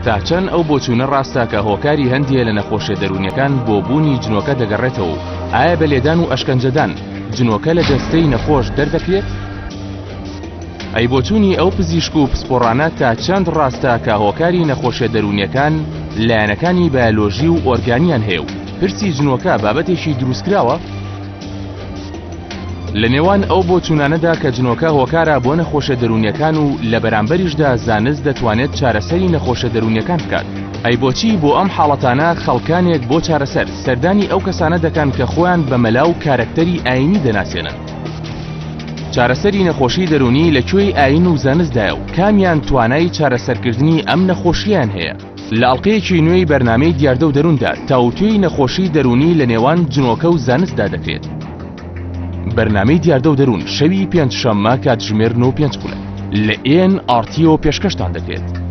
تا چەند ئەو بۆچوونە ڕاستە کە هۆکاری هەندێ لە نەخۆشیە دەروونیەکان بۆ بوونی جنۆکە دەگەڕێتەوە و ئایا بە لێدان و ئەشکەنجەدان جنۆکە لە جەستەی نەخۆش دەردەکرێت؟ ئەی بۆچوونی ئەو پزیشک و پسپۆڕانە تا چەند ڕاستە کە هۆکاری نەخۆشیە دەروونیەکان لایەنەکانی بایۆلۆژی و ئۆرگانیان هەیە و پرسی جنۆکە بابەتێکی دروستکراوە؟ لە نێوان ئەو بۆچوونانەدا کە جنۆکە هۆکارە بۆ نەخۆشە دەروونیەکان و لە بەرامبەریشدا زانست دەتوانێت چارەسەری نەخۆشە دەروونیەکان بکات، ئەی بۆچی بۆ ئەم حاڵەتانە خەڵکانێک بۆ چارەسەر سەردانی ئەو کەسانە دەکەن کە خۆیان بە مەلا و کارەکتەری ئایینی دەناسێنن؟ چارەسەری نەخۆشی دەروونی لە کوێی ئایین و زانستدایە و کامیان توانای چارەسەرکردنی ئەم نەخۆشییەیان هەیە؟ لە ئەڵقەیەکی نوێی بەرنامەی دیاردە و دەرووندا تاوتوێی نەخۆشی دەروونی لە نێوان جنۆکە و زانستدا دەکرێت. بەرنامەی دیاردە و دەروون شەوی پێنجشەممە کاتژمێر 9 و پێنج خولەک لە ئێن ئاڕ تیەوە پێشکەشتان دەکرێت.